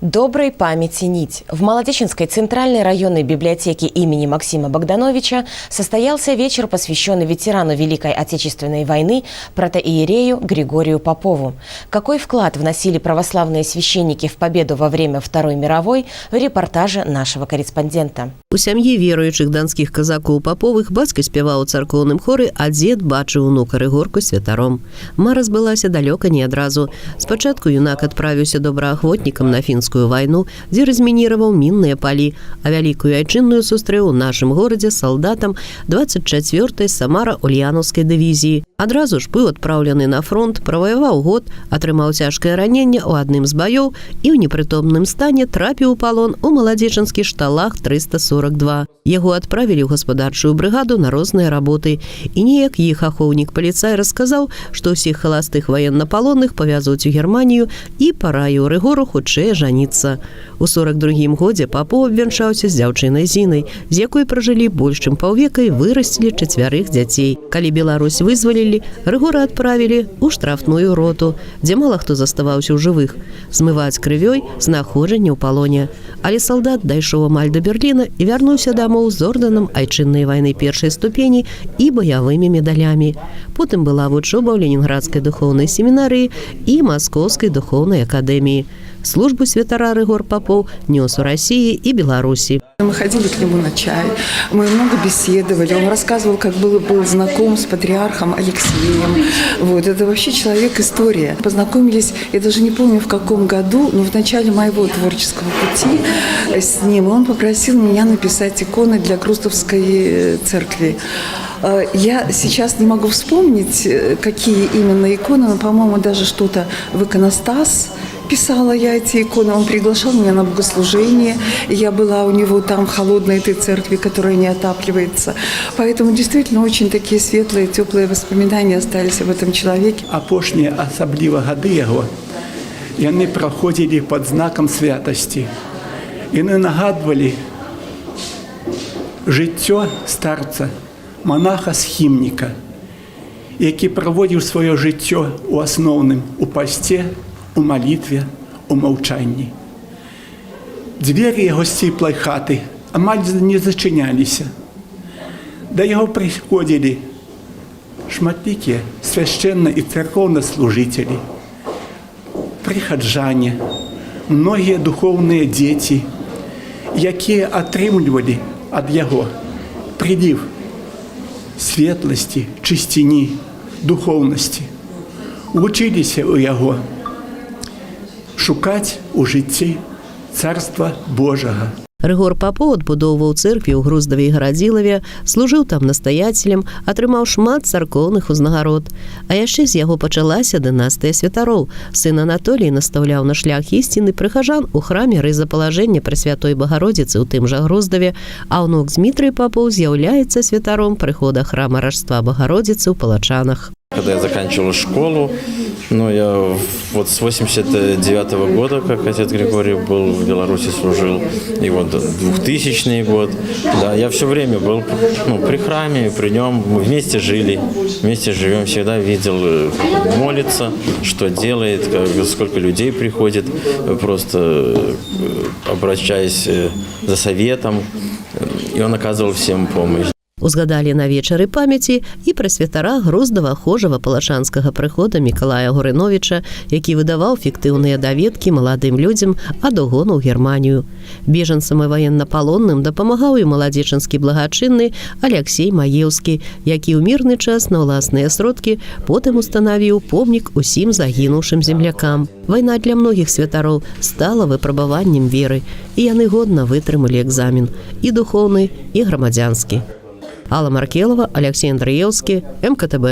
Доброй памяти нить. В Молодеченской центральной районной библиотеке имени Максима Богдановича состоялся вечер, посвященный ветерану Великой Отечественной войны протоиерею Григорию Попову. Какой вклад вносили православные священники в победу во время Второй мировой, в репортаже нашего корреспондента. У сям'і веруючых данскіх казакоў Паповых бацька спяваў у царкоўным хоры, а дзед бачыў унука Рыгорку святаром. Мара збылася далёка не адразу. Спачатку юнак адправіўся добраахвотнікам на фінскую вайну, дзе размініраваў мінныя палі, а Вялікую Айчынную сустрэў у нашым горадзе салдатам 24-й Самара-Ульянаўскай дывізіі. Адразу ж быў адпраўлены на фронт, праваяваў год, атрымаў цяжкае раненне ў адным з баёў і ў непрытомным стане трапіў у палон у маладзечанскі шталаг 342. Яго адправілі ў гаспадарчую брыгаду на розныя работы. І неяк іх ахоўнік паліцай расказаў, што ўсіх халастых ваеннапалонных павязуць у Германію, і параіў Рыгору хутчэй жаніцца. У 42 годзе Папоў абвянчаўся з дзяўчынай Зінай, з якой пражылі больш чым паўвека і вырасцілі чацвярых дзяцей. Калі Беларусь вызвалілі, Рыгора адправілі ў штрафную роту, дзе мала хто заставаўся ў жывых, змываць крывёй знаходжанне ў палоне. Але салдат дайшоў амаль да Берліна і вярнуўся дамоў з ордэнам Айчыннай вайны першай ступені і баявымі медалямі. Потым была вучоба ў Ленінградскай духоўнай семінарыі і Маскоўскай духоўнай акадэміі. Службу святара Рыгор Папоў нёс у Расіі і Беларусі. Мы ходили к нему на чай, мы много беседовали. Он рассказывал, как был знаком с патриархом Алексеем. Вот, это вообще человек-история. Познакомились, я даже не помню, в каком году, но в начале моего творческого пути с ним. Он попросил меня написать иконы для Груздовской церкви. Я сейчас не могу вспомнить, какие именно иконы, но, по-моему, даже что-то в иконостас писала я эти иконы. Он приглашал меня на богослужение. Я была у него там, в холодной этой церкви, которая не отапливается. Поэтому действительно очень такие светлые, теплые воспоминания остались об этом человеке. Апошнія асабліва гады яго, яны праходзілі пад знакам святасці. Яны нагадвалі жыццё старца, монаха схімніка, які праводзіў сваё жыццё у асноўным у пасце, у малітве, у маўчанні. Дзверы яго сціплай хаты амаль не зачыняліся. Да яго прыходзілі шматлікія свяшчэнна і царкоўнаслужыцелі, прыхаджане, многія духоўныя дзеці, якія атрымлівалі ад яго прыліў светласці, чысціні, духоўнасці. Вучыліся ў яго шукаць у жыцці Царства Божага. Рыгор Папоў адбудоўваў цэркві ў Груздаве і Гарадзілаве, служыў там настаяцелем, атрымаў шмат царкоўных узнагарод. А яшчэ з яго пачалася дынастыя святароў. Сын Анатолій настаўляў на шлях ісціны прыхажан у храме Рызапалажэння Прасвятой Багародзіцы ў тым жа Груздаве, а ўнук Дзмітрый Папоў з'яўляецца святаром прыхода храма Ражства Багародзіцы ў Палачанах. Когда я заканчивал школу, ну, я вот с 89 года, как отец Григорий был в Беларуси, служил, и вот 2000 год, да, я все время был, ну, при храме, при нем, мы вместе жили, вместе живем, всегда видел, как он молится, что делает, сколько людей приходит, просто обращаясь за советом, и он оказывал всем помощь. Узгадалі на вечары памяці і пра святара Груздава Хожава палачанскага прыхода Мікалая Гурыновіча, які выдаваў фіктыўныя даведкі маладым людзям ад угону ў Германію. Бежанцам і ваеннапалонным дапамагаў і маладзечанскі благачынны Аляксей Маеўскі, які ў мірны час на ўласныя сродкі потым устанавіў помнік усім загінуўшым землякам. Вайна для многіх святароў стала выпрабаваннем веры, і яны годна вытрымалі экзамен і духоўны, і грамадзянскі. Алла Маркелова, Алексей Андреевский, МКТБ.